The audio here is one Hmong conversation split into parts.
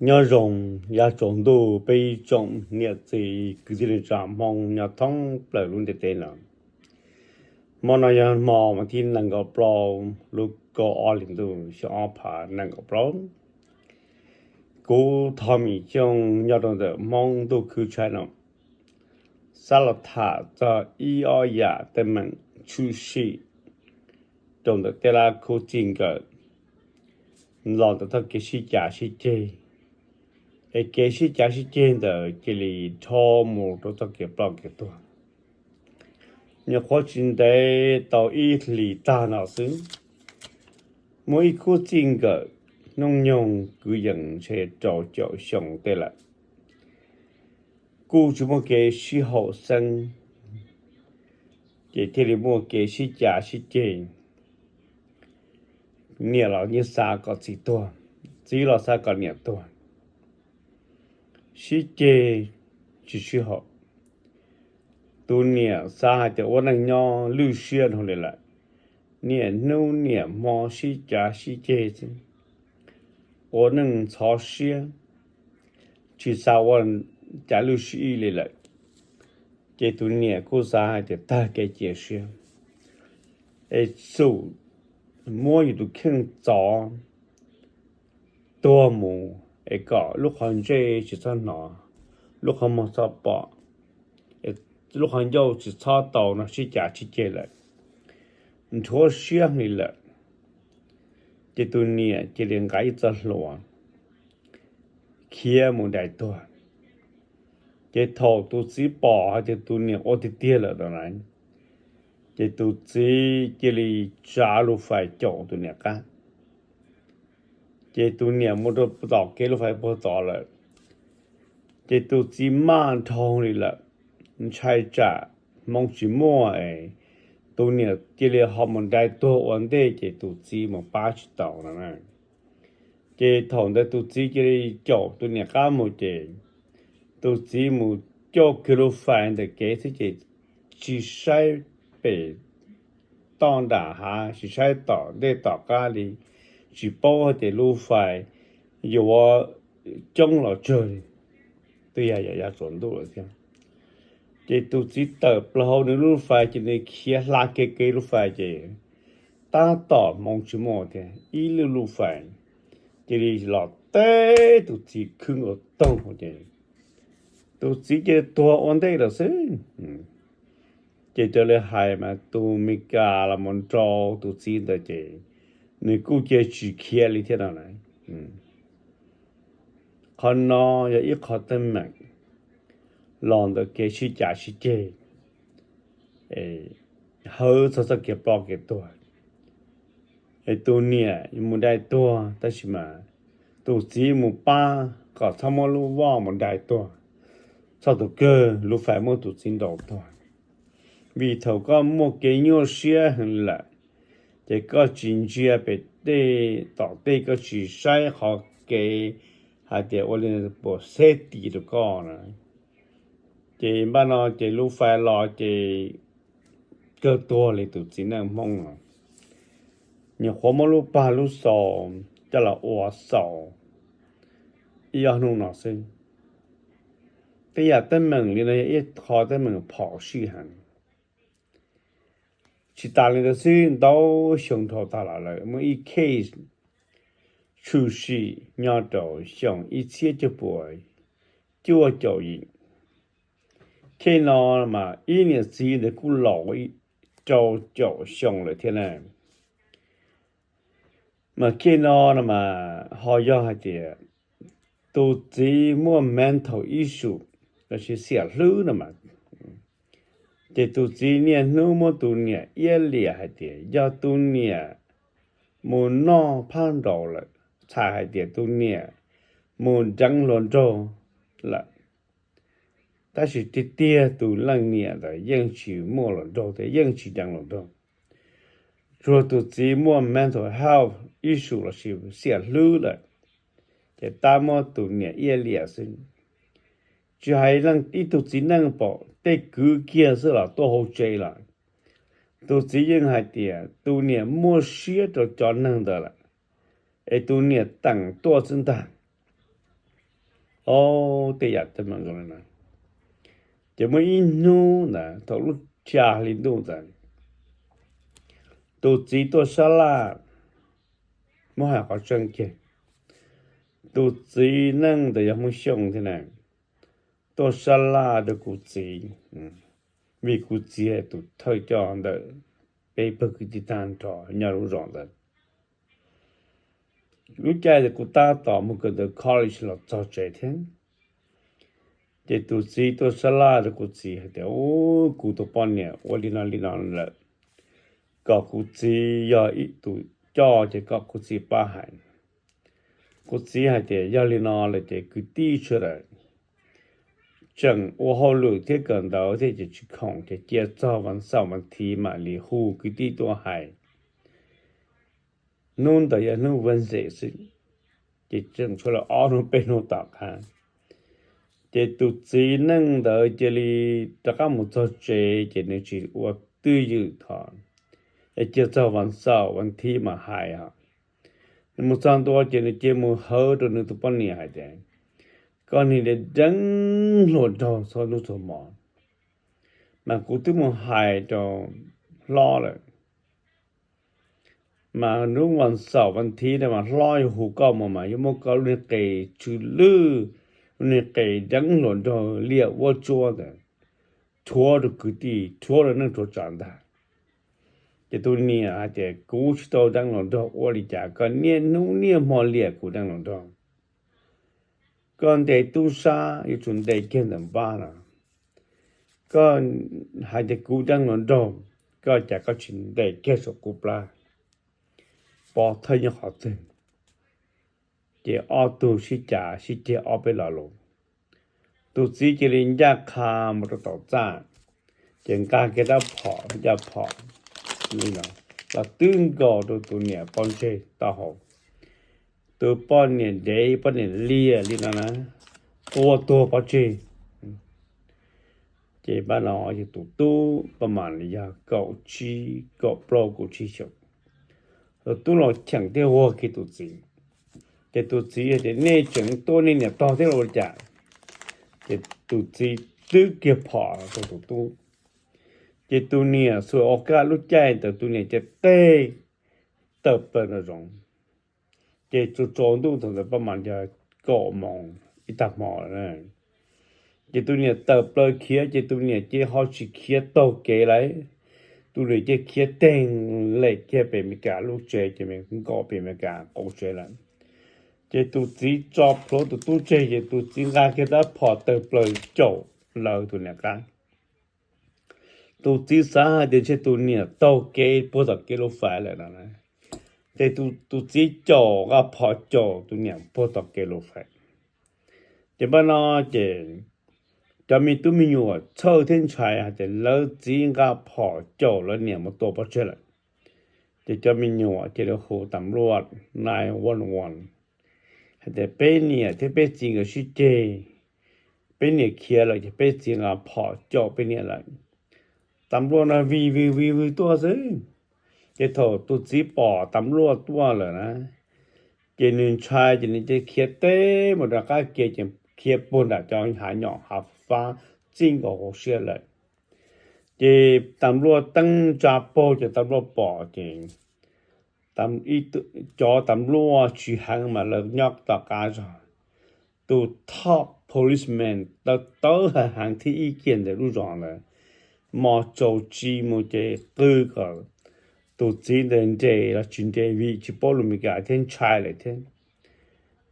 Nyob zoo, yav tsaus ntuj peb ib tsoom niam txiv kwv tij neej tsa Hmoob nyob thoob plaws lub ntiaj teb no. Hmo no yog hmo vas thib nees nkaum plaub lub kaum ob hlis ntuj xyoo ob phav nees nkaum plaub. Kuv Thov Mim Xyooj nyob rau ntawm Hmoob Ntuj Khwb Tshaib no, xav los tham txog ib ob yam teeb meem tshwm sim rau ntawm tej lab khub txij nkawm los ntawm txoj kev sib cav sib ceg, es kev sib cav sib ceg ntawd cia li dhau mus rau txoj kev ploj kev tuag. Nyuam qhuav tsis ntev tau ib hlis tag no xwb, muaj ib khub txij nkawm hnub nyoog kwv yees ntshe rau caum xyoo tej lawm, kuj tsis muaj kev sib haum xeeb, ces thiaj li muaj kev sib cav sib ceg. Niam los yeej xav kom txiv tuag, txiv los xav kom niam tuag, sib ceg tsis sib haum. Tus niam xav hais tias ua neej nyob lwj siab dhau li lawm, niaj hnub niaj hmo sib cav sib ceg xwb, ua neej ntxhov siab, tsis xav ua cas lwj siab li lawm. Ces tus niam kuj xav hais tias tag kev cia siab, es xum muab yus tus kheej txov tuag mus, es kom lub qhov ntsej tsis txhob hnov, lub qhov muag txhob pom, lub qhov ncauj tsis txhob tau no sib cav sib ceg lawm, nrhuav siab li lawm. Ces tus niam cia li nqa ib txoj hlua khiav mus dai tuag. Ces thaum tus txiv pom hais tias tus niam ua tiag tiag lawm no na, ces tus txiv cia li tsav lub fais caum tus niam qab. Ces tus niam mus rau tom kev lub fais puag tod lawm, ces tus txiv maj dhau li lawm, ntshai tsam hmoo tsis muaj es tus niam cia li ho mus dai tuag ua ntej ces tus txiv mus pab tsis tau no na. Ces thaum ntawd tus txiv cia li caum tus niam qab mus ces tus txiv mus coj kiag lub fais ntawm kev xwb ces tsis saib pem toj nram hav, tsis saib tom ntej tom qab li, tsis paub hais tias lub fais yuav coob los tsawg li, twb yog yav tsaus ntuj lawm thiab. Ces tus txiv tawm plaws hauv nws lub fais ces nws khiav hla kiag kev lub fais ces tab tom hmoov tsis muaj thiab ib lub lub fais cia li los teb tus txiv khwb nkaus toog ces tus txiv cia li tuag ua ntej lawm xwb. Ces raws li hais mas tus Mes Kas los mus nrau tus txiv ntawd ces nws kuj cia tsis khiav li thiab no na. Qhov no yog ib qho teeb meem los ntawm kev sib cav sib ceg, hawv txog txoj kev ploj kev tuag. Es tus niam mus dai tuag tab sis mas tus txiv mus pab kom txhob muab lub voj mus dai tuag, txog tus kawg lub fais muab tus txiv nrau tuag. Vim thaum koj muaj kev nyuaj siab heev lawm, ces koj tsis ntsia pem tej tom tej, koj tsis saib qhov kev hais tias ua li puas safety rau koj na. Ces npaj no ces lub fais los ces kawg tuag li tus txiv neej Hmoob no. Nyuam qhuav muab lub pag lub xaus coj los ua xaus ib ob hnub no xwb. Tej yam teeb meem li no yog ib qho teeb meem phom sij heev. Tsis tas li ntawd xwb, ntau xyoo dhau tas los lawm muaj ib case tshwm sim nyob rau xyoo ib txhiab cuaj puas cuaj caum yim. Case no mas ib niam txiv ntawd kuj laus rau caum xyoo lawm thiab na. Mas case no no mas ho yog hais tias tus txiv muaj mental issue lossis xiam hlwb no mas, ces tus txiv niaj hnub muab tus niam iab liam hais tias yog tus niam mus noj phab nraud lawm, txhais hais tias tus niam mus deev hluas nraug lawm. Tab sis tiag tiag tus leej niam ntawd yeej tsis muaj hluas nraug thiab yeej tsis deev hluas nraug. Tsuas tus txiv muaj mental health issue lossis xiam hlwb lawm, ces tab muab tus niam iab liam xwb. Tsis hais ib tug txiv neej pom tej kwv kiag xwb los tuaj hauv tsev lawm, tus txiv yeej hais tias tus niam muaj siab rau cov neeg ntawd lawm, es tus niam teem tuaj xwb ntag. Ob tej yam tej mam zoo li no. Ces muaj ib hnub ntawd thaum lub xya hli ntuj ntawd, tus txiv tuaj sab laj, muab hais qhov tseeb kiag, tus txiv neej ntawd yog Hmoob Xyooj thiab na, tuaj sab laj rau kuv txiv, vim kuv txiv tus thawj coj ntawm peb pawg kwv tij tag nrho nyob lub zos ntawd. Lub caij ntawd kuv tab tom mus kawm ntawv college los txog tsev thiab. Ces tus txiv tuaj sab laj rau kuv txiv hais tias, Ub, kuv tus poj niam ua li no li no lawm, kom kuv txiv yog ib tus coj ces kom kuv txiv pab hais. Kuv txiv hais tias, Yog li no lawm ces kwv tij sawv daws tseem ua hauj lwm thiab kawm ntawv thiab ces tsis khoom ces cia txog vas xaum vas thiv mam li hu kwv tij tuaj hais. Hnub ntawd yog hnub Wednesday xwb, ces tseem tshuav lawm ob hnub peb hnub tom qab. Ces tus txiv neej ntawd cia li rov qab mus txog tsev ces nws tsis ua twj ywm tho, es cia txog vas xaum vas thiv mam hais os. Nws mus txog ntua ces nws cia mus hawv rau nws tus poj niam hais tias, Koj niag deev hluas nraug txhua hnub txhua hmo, mas kuv twb mus hais rau hlob lawm, mas hnub vas xaum vas thiv no mas hlob yuav hu koj mus mas yuav muab koj lub niag qe tsw lwj, lub niag qe deev hluas nraug liaj vuab tsuab ntawd, rhuav rau kwv tij, rhuav rau neej rhuav tsav ntag. Ces tus niam hais tias, Kuv tsis tau deev hluas nraug ua li cas, koj niaj hnub niaj hmo liam kuv deev hluas nraug. Koj ntes tub sab yuav tsum ntes kiag ntawm npab no. Koj hais tias kuv deev hluas nraug, koj cas koj tsis ntes kiag saum kuv plab, pov thawj nyob qhov twg? Ces ob tug sib cav sib ceg ob peb lo lus. Tus txiv cia li ncaj qha mus rau tom txaj, ces nqa kiag rab phom ncaj phom li no los twb nkaus rau tus niam pov tseg taub hau. Tus poj niam dev poj niam liam li no na, tua tuag pov tseg. Ces npaj no yog tus tub paj mam li yog kaum tsib kaum plaub kaum tsib xyoos. Tus tub los cheem thiab vuag kiag tus txiv. Ces tus txiv tias, Nej tseem tuaj nej niam tog thiab los ua cas? Ces tus txiv twb kiag phom rau tus tub. Ces tus niam xuas ua kaj lub caij ntawd tus niam cia teg tawm plaws nraum zoov. Ces tsaus tsaus ntuj thaum ntawd paj mam yog kaum moos ib tag hmo lawm. Ces tus niam tawm plaws khiav ces tus niam ces ho tsis khiav taug kev lawm. Tus niam ces khiav teg lem kiag pem Amelikas lub tsev ces nkaum pem Amelikas qaum tsev lawm. Ces tus txiv tso plhuav tus tub tseg ces tus txiv nqa kiag rab phom tawm plaws caum lawv tus niam qab. Tus txiv xav hais tias ntshe tus niam taug kev puag tom kev lub fais lawm no na. Ces tus txiv caum nqa phom caum tus niam puag tom kev lub fais. Ces npaj no ces cov me tub me nyuam txhawj thiab ntshai hais tias lawv txiv nqa phom caum lawv niam mus tua pov tseg lawm. Ces cov me nyuam cia li hu tas luaj nine one one hais tias peb niam thiab peb txiv nkawd sib ceg, peb niam khiav lawm ces peb txiv nqa phom caum peb niam lawm. Tas luaj no vij vwg vij vwg tuaj xwb. Ces thaum tus txiv pom tas luaj tuaj lawm na, ces nws ntshai ces nws cia khiav teg mus rov qab kiag ces khiav puag nram cov hav nyom hav fab txij nkaus hauv siab lawm. Ces tas luaj teeb tsa paug ces tas luaj pom ces cov tas luaj tsis heev mas lawv nyob tom qab zog. Tus top policeman tawv tawv heev heev thib ib kiag ntawm lub zos ntawd, mos tsaus tsis mus ces qw kom tus txiv ntawd nres los tsis nres vim tsis paub lus Meskas thiab ntshai lawm thiab.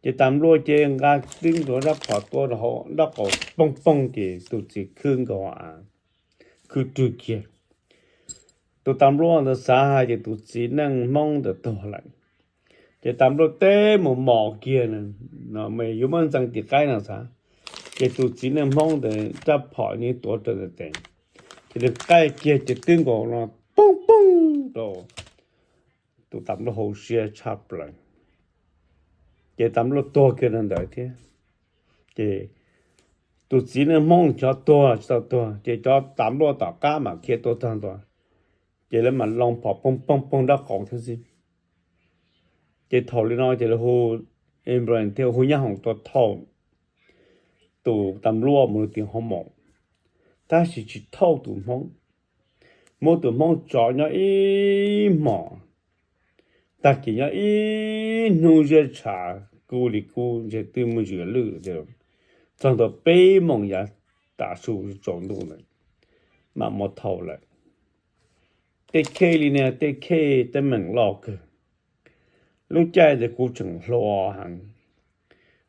Ces tas luaj ces nqa tib nkaus rab phom tua rau hauv nraub qaum poog poog ces tus txiv khwb nkaus av, khwb rwg kiag. Tus tas luaj ntawd xav hais tias tus txiv neej Hmoob ntawd tuag lawm, ces tas luaj teb mus mos kiag, yuav muab ntxeev tim qaib no xav. Ces tus txiv neej Hmoob ntawd rab phom nws tuav rau ntawm tes, ces nws qaij kiag ces tib nkaus no poog poog rau tus tas luaj hauv siab tshaj plaws. Ces tas luaj tuag kiag rau ntawd thiab. Ces tus txiv neej Hmoob cov tuag tsis tau tuag ces cov tas luaj tom qab mam khiav tuaj txog ntua, ces lawv mam loo phom poog poog poog nraub qaum thiab xwb. Ces thaum li no ces lawv hu ambulance thiab hu nyab hoom tua thaum tus tas luaj mus rau tim hoo maum, tab sis tsis thauj tus Hmoob. Muab tus Hmoob tso nyob ib hmos, tag kis nyob ib hnub ziab tshav kub li kub ntshe twb muaj ntsis lwj, txog ntawm peb moos yav tav su tsaus ntuj ntawd mam muab thauj lawm. Tej khej li niag tej khej teeb meem loj kawg. Lub caij ntawd kuv tseem hluas heev.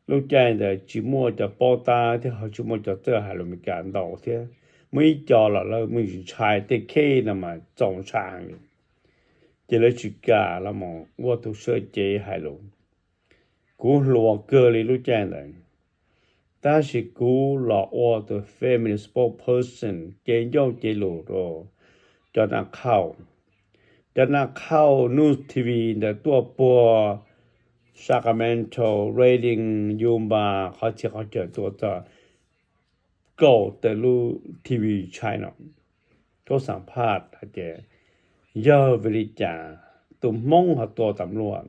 Lub caij ntawd tsis muaj cov paub tab thiab ho tsis muaj cov txawj hais lus Meskas ntau thiab. Muaj ib co los lawv me ntsis ntshai tej khej no mas txaus ntshai heev li, ces lawv tsis kam los mus ua tus sawv cev hais lus. Kuv hluas kawg li lub caij ntawd, tab sis kuv los ua tus family spokesperson, cev ncauj cev lus rau cov naj khauj. Cov naj khauj News T V ntawd tuaj puag Sacramento, Redding, Yuma, qhov txhia qhov chaw tuaj txog kaum tawm lub T V channel, tuaj xam phaj hais tias yog vim li cas tus Hmoob ho tua tas luaj.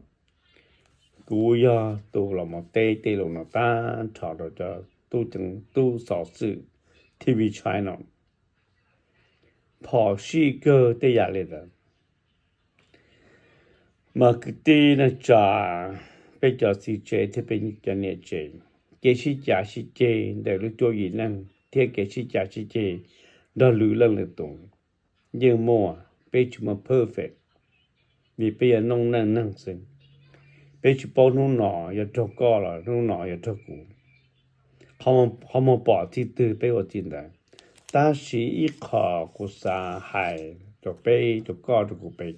Kuv yog tus los mus teb tej lus no tag nrho rau cov tub ceev tub xov xwm T V channel, phom sij kawg tej yam li ntawd. Mas kwv tij neej tsa, peb cov txiv tsev thiab peb cov niam tsev, kev sib cav sib ceg ntawm lub cuab yim neej thiab kev sib cav sib ceg nrog lwm leej lwm tus yeej muaj, peb tsis muaj perfect, vim peb yog noob neej neeg xwb. Peb tsis paub hnub no yog raug koj los hnub no yog raug kuv, qhov muag pom txij twg peb ua txij ntawd. Tab sis ib qho kuv xav hais rau peb, rau koj, rau kuv peb,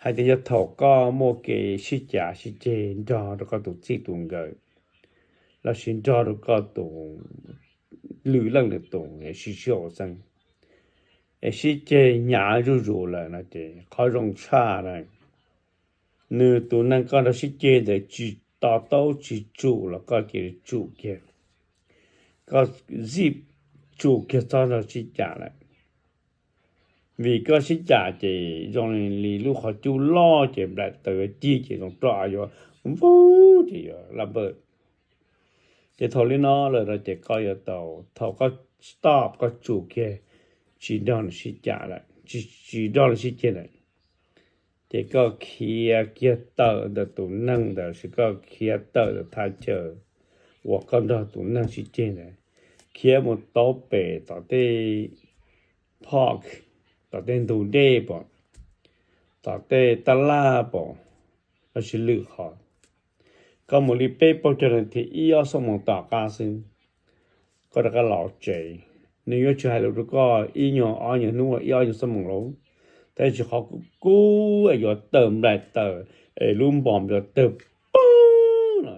hais tias yog thaum koj muaj kev sib cav sib ceg nrog rau koj tus txij tus nkawm, lossis nrog rau koj tus lwm leej lwm tus es sib sib haum xeeb, es sib ceg hnyav zuj zus lawm no ces qhov zoo tshaj na, nws tus neeg koj nrog sib ceg ntawd tsis to taub tsis tsum los koj cia li tsum kiag, koj zij tsum kiag txhob nrog sib cav lawm. Vim koj sib cav ces zoo li lub qhov cub loj ces nplaim taws yuav cig ces zoo roj yuav vub ces yuav laj npawj. Ces thaum li no lawm no ces koj yuav tau, thaum koj stop koj tsum kiag, tsis nrog nws sib cav lawm, tsis nrog nws sib ceg lawm, ces koj khiav kiag tawm ntawm tus neeg ntawd, sis koj khiav tawm ntawm thaj chaw uas koj nrog tus neeg sib ceg ntawd, khiav mus tau pem tom tej park, tom tej ntug dej pom, tom tej taj laj pom, lossis lwm qhov. Koj mus li peb plaub caug nas this ib ob xuab moos tom qab xwb, koj rov qab los tsev. Nws yuav tsis hais lus rau koj ib nyuag ob nyuag hnub, ib ob nyuag xuab moos lauj, tab sis qhov kub kub es yuav tawm nplaim taws es lub npos yuav tawg poob no,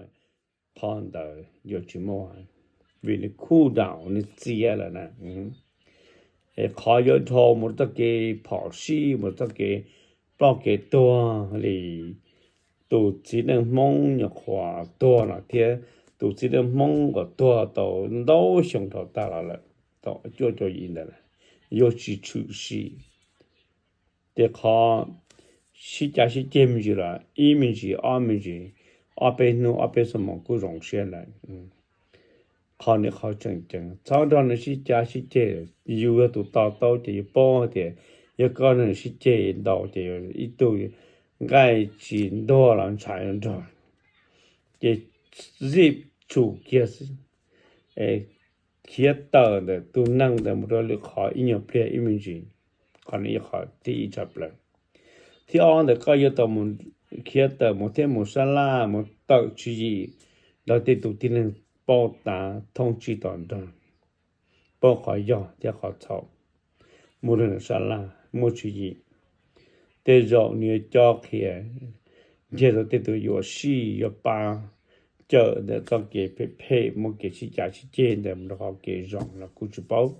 qhov ntawd yuav tsis muaj, vim nws cool down, nws txias lawm na. Es qhov yuav dhau mus txoj kev phom sij, mus txoj kev ploj kev tuag li tus txiv neej Hmoob nyuam qhuav tuag no thiab tus txiv neej Hmoob uas tuag tau ntau xyoo dhau tag los lawm, tau cuaj caum yim ntawd lawm, yuav tsis tshwm sim. Ces qhov sib cav sib ceg me ntsis los ib me ntsis ob me ntsis, ob peb hnub ob peb xuab moos kuj zoo siab lawm. Qhov nim qhov tseem ceeb txhob nrog nws sib cav sib ceg. Yus yog tus to taub ces yus paub tias yog koj nrog nws sib ceg ntau ces ib tug nqaij tsis ntuag los ntshav yuav nrog, ces zij tsum kiag xwb, khiav tawm ntawm tus neeg ntawd mus rau lwm qhov ib nyuag pliag ib me ntsis. Qhov no ib qhov thib ib tshaj plaws. Thib ob ntawd koj yuav tau mus khiav tawm mus thiab mus sab laj mus tawm tswv yim nrog tej tus tib neeg paub tav thooj tsis tom nrog, paub qhov yog thiab qhov txhaum, mus rau nram sab laj muaj tswv yim. Tej zaum nws yuav cob qhia, nrhiav tau tej tus yuam sij yuav pab cawm ntawm txoj kev phem phem muaj kev sib cav sib ceg ntawd mus rau qhov kev zoo los kuj tsis paub.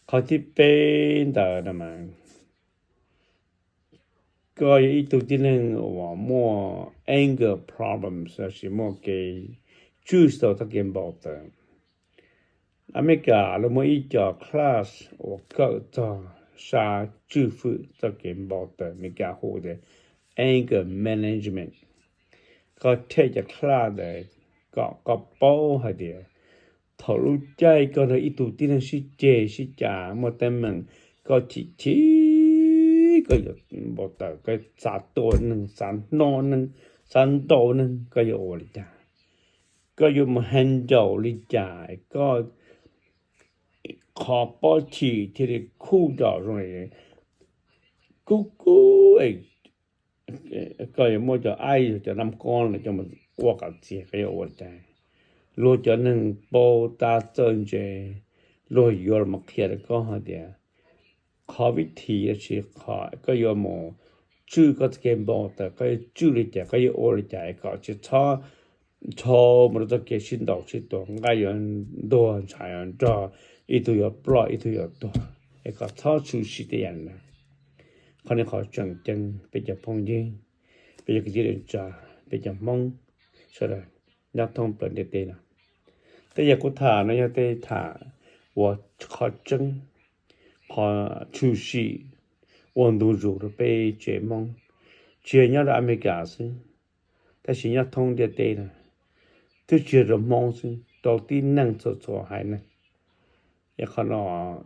Qhov thib peb ntawd no mas, koj yog ib tug tib neeg uas muaj anger problems lossis muaj kev tswj tau txoj kev npau taws. Amelikas lawv muaj ib co class uas kawm txog sab tswj fwm txoj kev npau taws, Amelikas hu tias anger management. Koj take cov class ntawd kom koj paub hais tias thaum lub caij koj nrog ib tug tib neeg sib ceg sib cav muaj teeb meem, koj chim chim, koj yuav npau taws, koj xav tua neeg, xav hno neeg, xav ntaus neeg, koj yuav ua li cas? Koj yuav mus handle li cas? Koj qhov pob chim thiaj li khuj nrom zoo li kub kub, koj yuav muab cov aib, cov naj koob los coj mus ua kom txias, koj yuav ua li cas? Luag cov neeg paub tab txawj ntse, luag yuav los qhia rau koj hais tias qhov vib thim yog tsis qhov koj yuav mus tswj koj txoj kev npau taws, koj yuav tswj li cas, koj yuav ua li cas es kom tsis txhob dhau mus rau txoj kev sib ntaus sib tua, nqaij yuav ntuag, ntshav yuav nrog, ib tug yuav ploj, ib tug yuav tuag, es kom txhob tshwm sim tej yam na. Qhov no qhov tseem ceeb peb cov phooj ywg, peb cov kwv tij neej tsa, peb cov Hmoob sawv daws nyob thoob plaws ntiaj teb no. Tej yam kuv tham no yog tej tham uas qhov tseeb, qhov tshwm sim ua ntu zus rau peb tsev Hmoob, tsis yog nyob rau Amelikas xwb, tab sis nyob thoob ntiaj teb na, twb tsis yog rau Hmoob xwb, rau tib neeg txhua txhua haiv neeg. Qhov no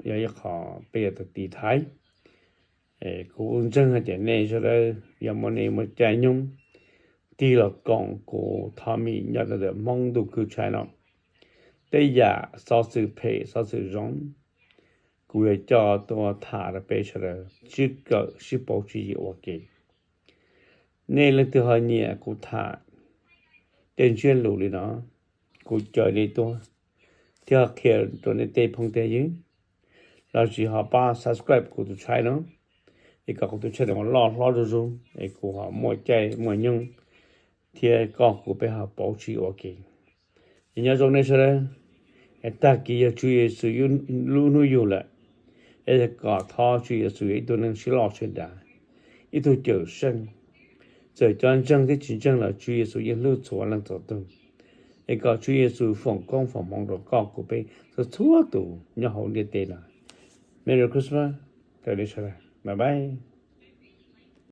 yog ib qho peb yuav tau tiv thaiv. Kuv ntseeg hais tias nej sawv daws yog muaj nej muaj caij nyoog tig los koom kuv Tommy nyob rau ntawm Hmoob ntuj kwb tshaj no. Tej yam xov xwm phem xov xwm zoo, kuv yuav coj tuaj tham rau peb sawv daws sib kawm sib paub tswv yim ua ke. Nej leej twg ho nyiam kuv tham tej ntsiab lus li no, kuv caw nej tuaj thiab ho qhia rau nej tej phooj tej ywg, los sis ho pab subscribe kuv tus channel no, es kom kuv tus channel no loj hlob zuj zus, es kuv ho muaj caij muaj nyoog thiab koj kuv peb ho paub tswv yim ua ke. Es nyob zoo nej sawv daws, es tag kis yog Tswv Yexus lub hnub yug lawm, es kom thov Tswv Yexus yog ib tug neeg sib loj sib dav, ib tug cawm seej. Txawm cov ntseeg thiab tsis ntseeg los Tswv Yexus yeej hlub txhua leej txhua tus. Es kom Tswv Yexus foom koob foom hmoov rau koj kuv peb txhua txhua tus nyob hauv ntiaj teb no. Merry Christmas rau nej sawv daws. Bye bye.